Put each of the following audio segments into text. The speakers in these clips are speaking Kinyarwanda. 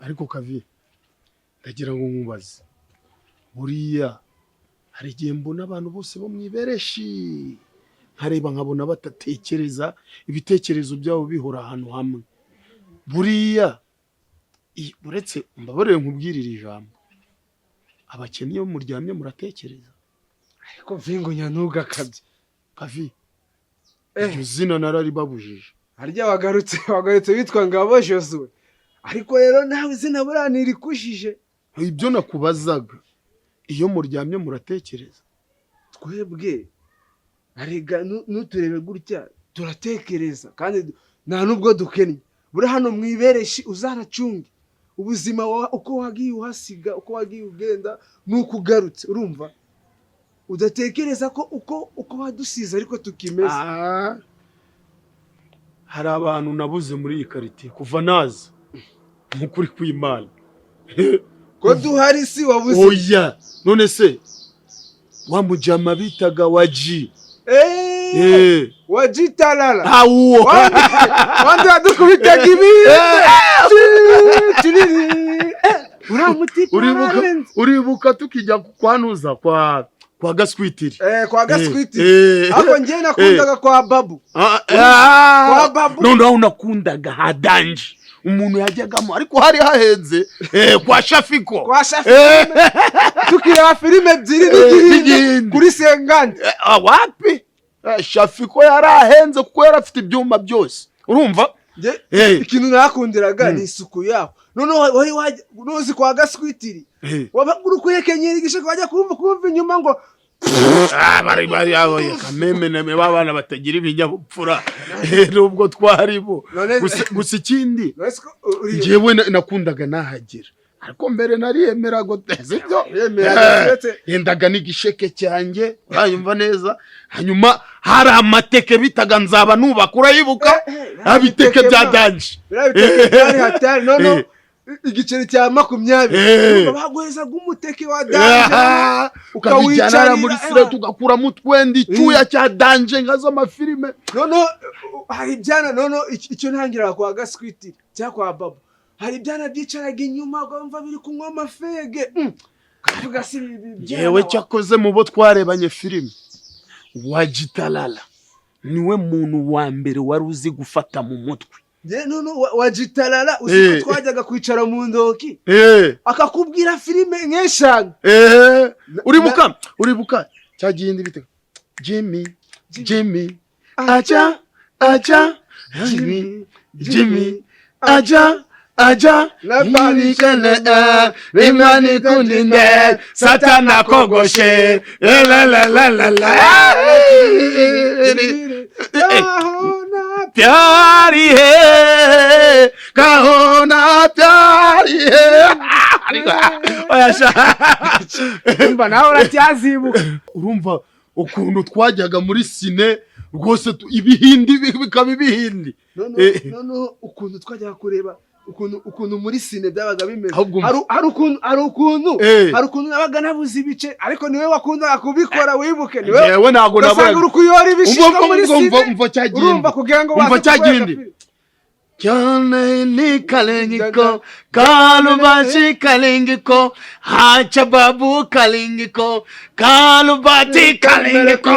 Ariko Kavi, ndagira ngo nkubaze, buriya hari igihe mbona abantu bose bo mu ibereshi, nkareba nkabona batatekereza, ibitekerezo byabo bihora ahantu hamwe. Buriya uretse mbabarire nkubwirire ijambo, abakene iyo muryamye muratekereza? Ariko vingo ntugakabye. Kavi, iryo zina nararibabujije. Harya wagarutse witwa Ngabo Josue, ariko rero nawe izina buriya ntirikujije. Ibyo nakubazaga, iyo muryamye muratekereza? Twebwe arega nuturebe gutya, turatekereza kandi nta nubwo dukennye. Buriya hano mu ibereshi uzanacunge ubuzima uko wagiye uhasiga, uko wagiye ugenda n'uko ugarutse, urumva udatekereza ko uko wadusize ariko tukimeze. Ah, hari abantu nabuze muri iyi karitiye kuva naza, mu kuri kw'Imana. Ko duhari si wabuze? Oya, none se wa mujama bitaga wa G? Eh, wajitalala. Ah, uwo. Wandi wadukubitaga ibi uriya muti. Uribuka, uribuka tukijya kwanuza kwa Gaswitiri? Eh, kwa Gaswitiri. Ariko njyewe nakundaga kwa Babu. Ah, ah. Kwa Babu. Noneho unakundaga hadanje umuntu yajyagamo, ariko hari hahenze, kwa Shafiko. Kwa Shafi, tukireba filime ebyiri n'igihinde. N'igihinde. Kuri sengande. Ah, wapi, Shafiko yari ahenze kuko yari afite ibyuma byose, urumva? Njye ikintu nakundiraga ni isuku yaho. Noneho wari wajya nuzi kwa Gaswitiri, waba uri kuhekenyera igisheke, wajya kumva inyuma ngo Ah, bari abo kameme neme b'abana batagira ibinyabupfura. Nubwo twari bo. Gusa ikindi, None se ko uri njyewe nakundaga nahagera, ariko mbere nariyemeraga, sibyo? Yemeraga, Yendaga n'igisheke cyanjye, uranyumva neza? Hanyuma hari amateke bitaga Nzaba Nubaka, urayibuka? Abiteke bya danger. Biriya biteke byari hatari. Noneho igiceri cya 20, urumva baguhezaga umuteke wa danger. Ukabijyana hariya muri ukawicarira, sire, tugakuramo utwenda, icyuya cya danger nka z'amafilime. Noneho hari ibyana, noneho icyo ntangiraga kwa Gaswitiri cyangwa kwa Babu, hari ibyana byicaraga inyuma, ukumva biri kunywa amafege. Ukavuga si ibi byana. Yewe, cyakoze mu bo twarebanye filime, Wajitalala niwe muntu wa mbere wari uzi gufata mu mutwe. Njye noneho Wajitalala, uzi ko twajyaga kwicara mu ndoki, akakubwira filime nk'eshanu. Uribuka cya gihindi bite, Jimmy, Jimmy aja aja, Jimmy, Jimmy aja aja, Imani kundinde satana kogoshe la la la la la प्यारी है कहो ना प्यारी है. Oya sha. Umva, nawe uracyazibuka. Urumva ukuntu twajyaga muri sine rwose, ibihindi bikaba ibihindi. Noneho ukuntu twajyaga kureba, ukuntu muri sine byabaga bimeze. Ahubwo Hari ukuntu hari ukuntu nabaga nabuze ibice, ariko niwe wakundaga kubikora, wibuke niwe Njyewe ntabwo ugasanga naburaga. uri kuyora ibishishwa Umva, muri umva, sine. Umva, umva cya gihindi. Urumva, kugira ngo Umva baze cya kukwereka gihindi. filime. Kyone kalingiko kalubashi kalingiko hacha babu kalingiko kalubati kalingiko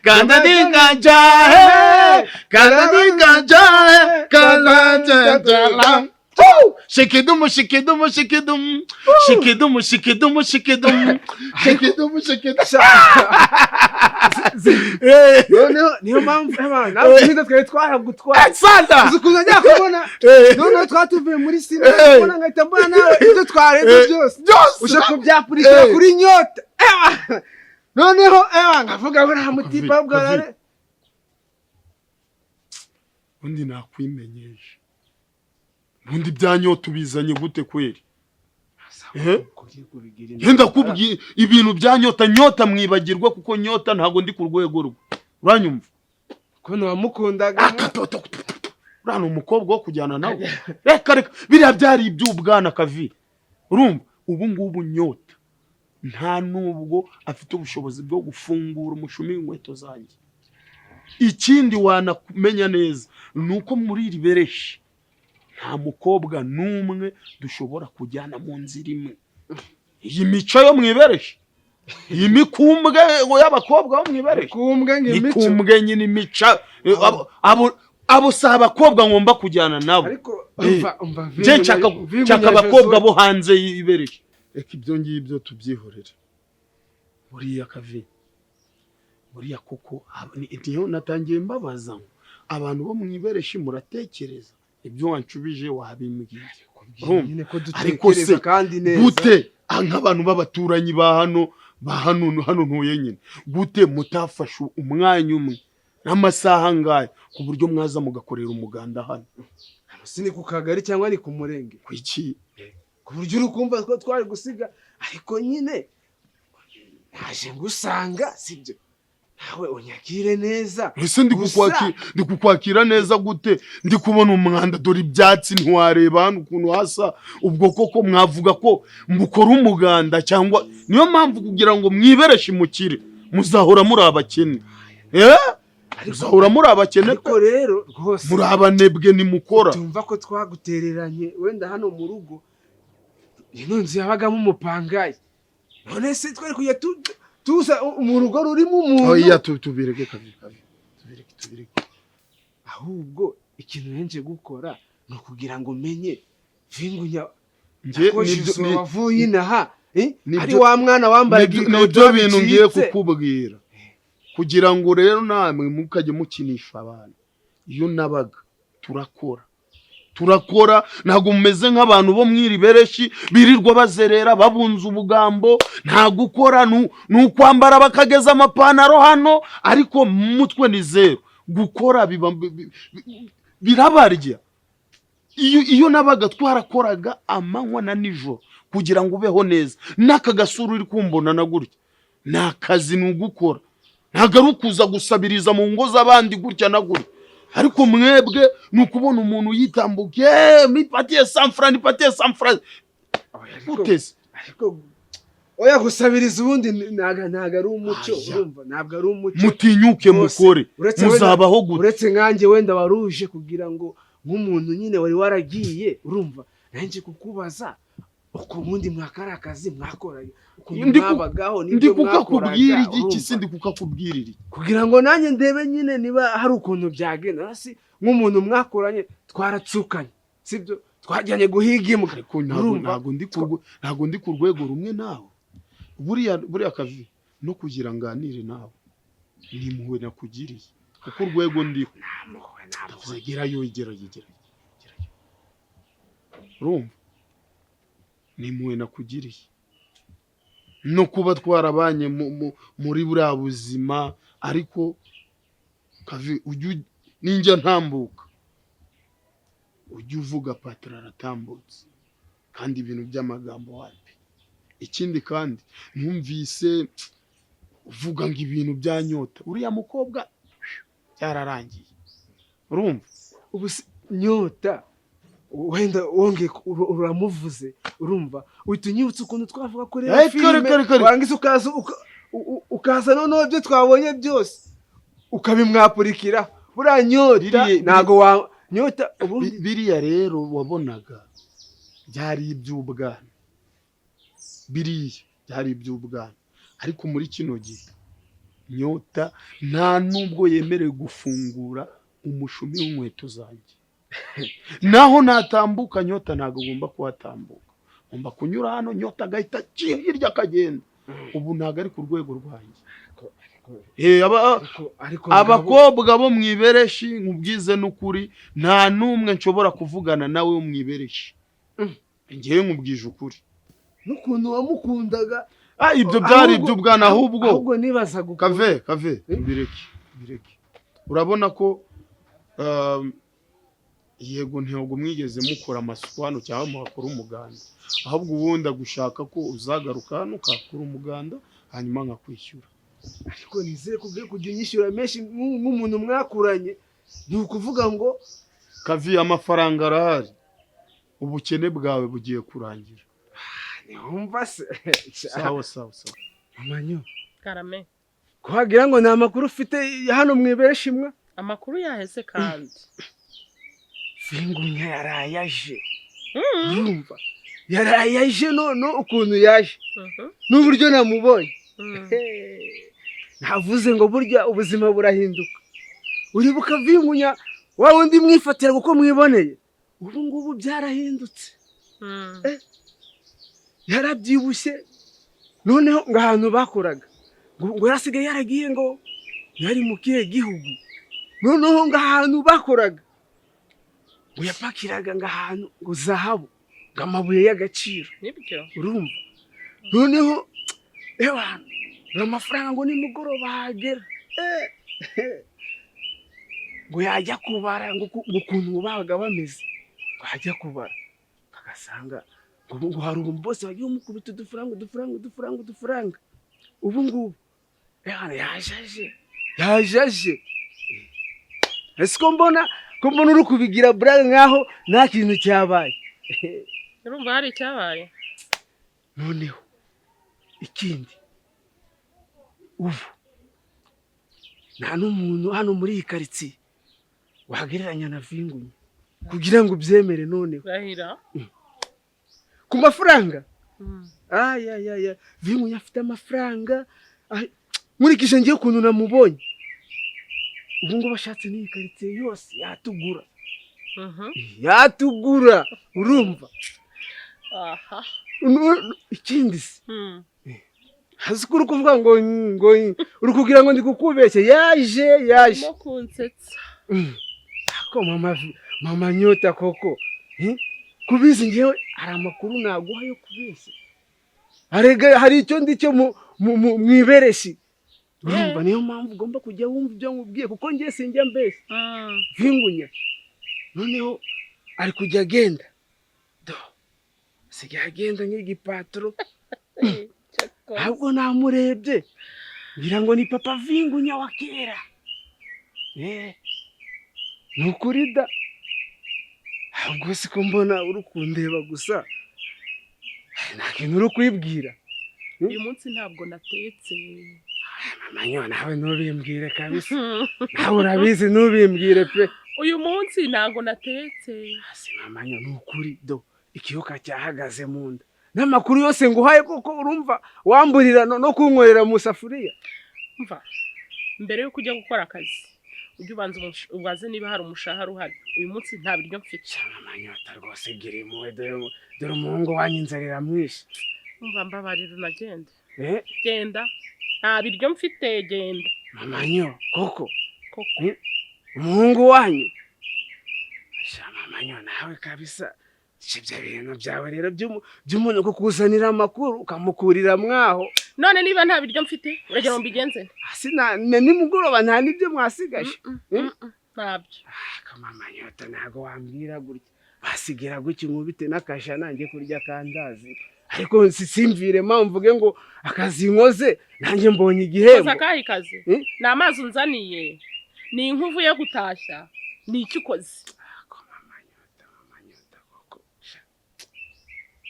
kandadinga jahe kandadinga jahe kandadinga. Shikidum shikidum shikidum shikidum shikidum shikidum shikidum shikidum. Noneho niyo mpamvu eba, nawe twiza twari twaragutwaye. Sana. Uzi ukuntu najya kubona, noneho twari tuvuye muri sine, kubona ngahita mbona nawe ibyo twarebye byose byose uje kubyapurikira kuri Nyota. Ewa! Noneho ewa nkavuga buriya mutipe ahubwo Kavi. Ubundi nakwimenyesha, ubundi bya Nyota ubizanye gute kweri? Yenda kubwi ibintu bya Nyota, Nyota mwibagirwa, kuko Nyota ntabwo ndi ku rwego rwe, uranyumva? Ukuntu wamukundaga. Akatoto, uriya ni umukobwa wo kujyana nawe? Reka reka, biriya byari iby'ubwana, Kavi. Urumva, ubu ngubu Nyota nta nubwo afite ubushobozi bwo gufungura umushumi w'inkweto zanjye. Ikindi wanamenya neza ni uko muri iri bereshi Nta mukobwa n'umwe dushobora kujyana mu nzira imwe. Iyi mico yo mwibereshe, iyi mikumbwe y'abakobwa bo mwibereshe. Kumbwe ngo imico? Mikumbwe nyine, imica abo si abakobwa ngomba kujyana nabo. Ariko umva, umva. Nje nshaka abakobwa bo hanze y'ibereshe. Reka ibyo ngibyo tubyihorere. Buriya kavi, buriya koko niyo natangiye mbabaza ngo abantu bo mu ibereshi muratekereza? Ibyo wanshubije wabimbwiye. Urumva? Nyine ko Ariko se dutekereza kandi neza. Gute nk'abantu b'abaturanyi ba hano hano ntuye nyine, gute mutafashe umwanya umwe n'amasaha ngaya ku buryo mwaza mugakorera umuganda hano? Si ni ku kagari cyangwa ni ku murenge? Ku iki? Ku buryo uri kumva ko twari gusiga, ariko nyine naje ngusanga, sibyo? Nawe unyakire neza. Ese ndi Gusa- ndi kukwakira neza gute ndi kubona umwanda? Dore ibyatsi, ntiwareba hano ukuntu hasa. Ubwo koko mwavuga ko mukora umuganda? Cyangwa niyo mpamvu kugira ngo mwibereshe mukire, muzahora muri abakene, eh? Muzahora muri abakene pe. Ariko rero rwose Muri abanebwe, nimukora. Tumva ko twagutereranye wenda hano mu rugo. Ino nzu yabagamo umupangayi, none se twari kujya tuza mu rugo rurimo umuntu? Oya, tubireke kavi, kavi, tubireke, tubireke. Ahubwo ikintu nje gukora ni ukugira ngo menye vingunya Nge ko nibyo Josué wavuye inaha, eh? Ari wa mwana wambaraga nibyo ikabutura bintu ngiye bicitse. kukubwira, kugira ngo rero namwe mukajye mukinisha abantu. Iyo nabaga turakora, turakora. Ntabwo mumeze nk'abantu bo mw'iri bereshi birirwa bazerera babunza ubugambo, nta gukora. Ni ukwambara bakageza amapantaro hano, ariko mu mutwe ni zeru. Gukora biba birabarya. Iyo nabaga twarakoraga amanywa na nijoro kugira ngo ubeho neza. N'aka gasura uri kumbona na gutya ni akazi, ni ugukora, ntabwo ari ukuza gusabiriza mu ngo z'abandi gutya na gutya. Ariko mwebwe ni ukubona umuntu yitambuka: "Eh, nipatie 100 francs, nipatie 100 francs." Oya, ariko Guteze. Ariko oya, gusabiriza ubundi ntabwo ari umuco. Aya. Urumva, ntabwo ari umuco. Mutinyuke Rwose, mukore. uretse Muzabaho gute? Uretse nkanjye wenda waruje kugira ngo nk'umuntu nyine wari waragiye, urumva, nanjye kukubaza uko ubundi mwakari akazi mwakoraga, ukuntu mwabagaho Ndi n'ibyo kukakubwira mwakoraga, igiki? urumva? Si ndi kukakubwira iki? Kugira ngo nanjye ndebe nyine niba hari ukuntu byagenda. Hasi nk'umuntu mwakoranye, twaratsukanye, sibyo? Twajyanye guhiga imbwa. Ariko ntabwo Urumva? Ntabwo ndi ku rwego rumwe nawe. Buriya kavi no kugira nganire nawe ni impuhwe nakugiriye, kuko urwego ndiho Nta mpuhwe, nta mpuhwe. Ndavuze gerayo, gerayo, gerayo, gerayo. Urumva, ni impuhwe nakugiriye no kuba twarabanye muri buriya buzima. Ariko kavi, ujye ninjya ntambuka ujye uvuga patara aratambutse, kandi ibintu by'amagambo wapi. Ikindi kandi, ntumvise uvuga ngo ibintu byanyota uriya mukobwa byararangiye, urumva? Ubu se nyota wenda wongeye uramuvuze, urumva, uhita unyibutsa ukuntu twavuga kuri Eh, kare, filime, kare, kare. warangiza ukaza ukaza noneho ibyo twabonye byose ukabimwapurikira. Buriya nyota ntago wa nyota ubundi. Biriya rero wabonaga byari iby'ubwana, biriya byari iby'ubwana. Ariko muri kino gihe nyota nta nubwo yemerewe gufungura umushumi w'inkweto zanjye. Naho natambuka, nyota ntabwo agomba kuhatambuka. Ngomba kunyura hano, nyota agahita aciye hirya akagenda. Ubu ntabwo ari ku rwego rwanjye. Ariko Abakobwa bo mu ibereshi, nkubwize n'ukuri, nta n'umwe nshobora kuvugana nawe wo mu ibereshi. Ngewe nkubwije ukuri. N'ukuntu wamukundaga. Ah, ibyo byari iby'ubwana ahubwo. Ahubwo nibazaga ukuntu Kave, kave. Eh? Tubireke, tubireke. Urabona ko yego, ntabwo mwigeze mukora amasuku hano cyangwa muhakora umuganda. Ahubwo ubundi agushaka ko uzagaruka hano ukahakora umuganda, hanyuma nkakwishyura. Ariko nizere ko ugiye kujya unyishyura menshi nk'umuntu mwakuranye, ni ukuvuga ngo Kavi, amafaranga arahari, ubukene bwawe bugiye kurangira. Ntiwumva se? Sawa, sawa, sawa. Amanyo. Karame. Ko wagira ngo ni amakuru ufite hano mu ibereshi mwa? Amakuru yaheze kandi? Vingunya yaraye aje. Urumva, yaraye aje. None ukuntu yaje n'uburyo namubonye, navuze ngo burya ubuzima burahinduka. Uribuka Vingunya wa wundi mwifatira kuko mwiboneye? Ubu ngubu byarahindutse. Yarabyibushye. Noneho ngo ahantu bakoraga ngo yarasigaye yaragiye, ngo yari mu kihe gihugu. Noneho ngo ahantu bakoraga ngo yapakiraga ngo ahantu ngo zahabu, ngo amabuye y'agaciro. Nibyo. Urumva, noneho ewa ngo amafaranga ngo nimugoroba hagera, ngo yajya kubara ngo ukuntu babaga bameze, ngo yajya kubara agasanga ngo hari ubu bose bagiye bamukubita udufaranga, udufaranga, udufaranga, udufaranga. Ubu ngubu ewa yajaje, yajaje. Ese ko mbona uri kubigira burage nkaho nta kintu cyabaye? Urumva hari icyabaye? Noneho ikindi, ubu nta n'umuntu hano muri iyi karitsiye wagereranya na Vingunya kugira ngo ubyemere noneho. Rahira. Ku mafaranga, ayayaya, Vingunya afite amafaranga. Ay, nkurikije ngiye ukuntu namubonye ubu ngubu, ashatse n'iyi karitsiye yose yatugura. Yatugura, urumva? Aha. Ikindi se, hazi ko uri kuvuga ngo uri kugira ngo ndi kukubeshya? Yaje, yaje. Urimo kunsetsa. Ko mama Nyota koko, kubizi ngewe hari amakuru naguha yo kubeshya? Arega hari icyo ndi cyo mu ibereshi, urumva? Niyo mpamvu ugomba kujya wumva ibyo nkubwiye, kuko ngiye sinjya mbeshya. Vingunya noneho ari kujya agenda, do asigaye agenda nk'igipaturo. Cyakoze. Ahubwo namurebye ngira ngo ni papa Vingunya wa kera. Ni ukuri da. Ahubwo siko mbona uri kundeba gusa, nta kintu uri kwibwira? Uyu munsi ntabwo natetse. Mama nyo, nawe ntubimbwire kabisa. Nawe urabizi, ntubimbwire pe. Uyu munsi ntabwo natetse. Hasi mama nyo, ni ukuri do, ikiyoka cyahagaze mu nda n'amakuru yose nguhaye koko urumva wamburira no kunkorera mu safuriya. Mva, mbere yuko ujya gukora akazi, ujye ubanza ubaze niba hari umushahara uhari. Uyu munsi nta biryo mfite. Sha mama Nyota, rwose gira impuhwe. Dore umuhungu wanyu inzara iramwishe. Mva, mbabarira unagende. Eh? Genda, nta biryo mfite, genda. Mama nyo, koko? Koko. Umuhungu wanyu. Sha mama nyo, nawe kabisa, si ibyo bintu byawe rero by'umuntu kukuzanira amakuru ukamukurira mwaho. None niba nta biryo mfite, uragira ngo mbigenze nte? Hasi na nimugoroba nta n'ibyo mwasigaje? Mm, Eh? mm, ntabyo. Ah, mama Nyota, ntago wambwira gutya. Basigira gutya inkubite n'akajana njye kurya akandazi, ariko simvire mpamvu mvuge ngo akazi nkoze nanjye mbonye igihembo. Koza akahe kazi? Eh? Ni amazi unzaniye? Ni inkwi uvuye gutashya? Ni icyo ukoze? Ako mama Nyota, mama Nyota koko. Sha.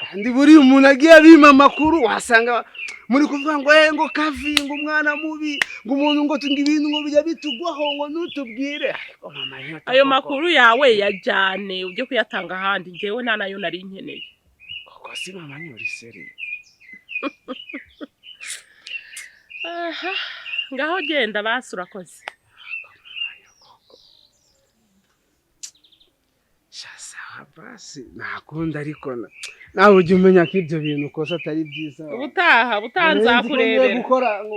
Kandi buriya umuntu agiye abima amakuru, wasanga muri kuvuga ngo ngo Kavi, ngo umwana mubi, ngo umuntu ngo tunga ibintu ngo bijya bitugwaho, ngo ntutubwire. Ariko mama Nyota Ayo koko. makuru yawe yajyane ujye kuyatanga ahandi, njyewe nta nayo nari nkeneye. Koko si mama Nyota, uri sérieux? Aha, ngaho genda basi, urakoze. Koko. Sha, sawa basi, ntakunda, ariko nawe ujya umenya ko ibyo bintu ukoze atari byiza. Ubutaha Nari nzi ko ngiye nzakurebera. gukora ngo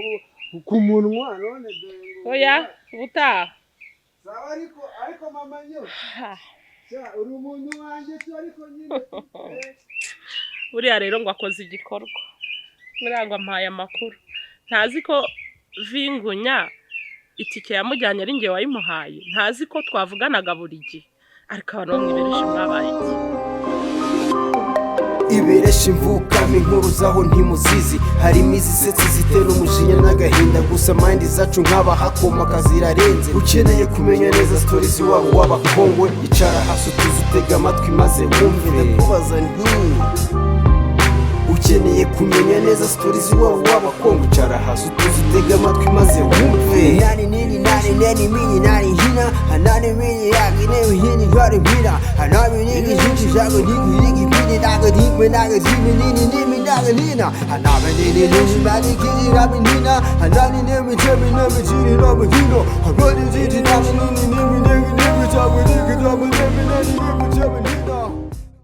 ku munwa, none dore ngo Oya, ubutaha. Sawa, ariko mama nyo, sha, uri umuntu wanjye tu, ariko nyine Buriya rero ngo akoze igikorwa, buriya ngo ampaye amakuru, ntazi ko Vingunya itike yamujyanye ari njye wayimuhaye, ntazi ko twavuganaga buri gihe. Ariko abantu bamwibereje mwabaye iki? Iberesha imvukamo inkuru zaho ntimuzizi, harimo izisetsi zitera umujinya n'agahinda, gusa mind zacu nk'abahakoma zirarenze. Ukeneye kumenya neza stories wabo w'abakongwe, icara hasi utuze, utega amatwi maze wumve. Ndakubaza nti Ukeneye kumenya neza stories z'iwabo w'abakongo, icara hasi utuze utege amatwi maze wumve. Nani nini nani nani mini nani hina hanani mini yagi ne hini gari hina hanani nini jinji jago nigi nigi mini naga nigi naga nigi nini nini naga nina hanani nini nini bani kini rabi nina hanani nemi jemi nemi jini nami hino hanani jini nami nini.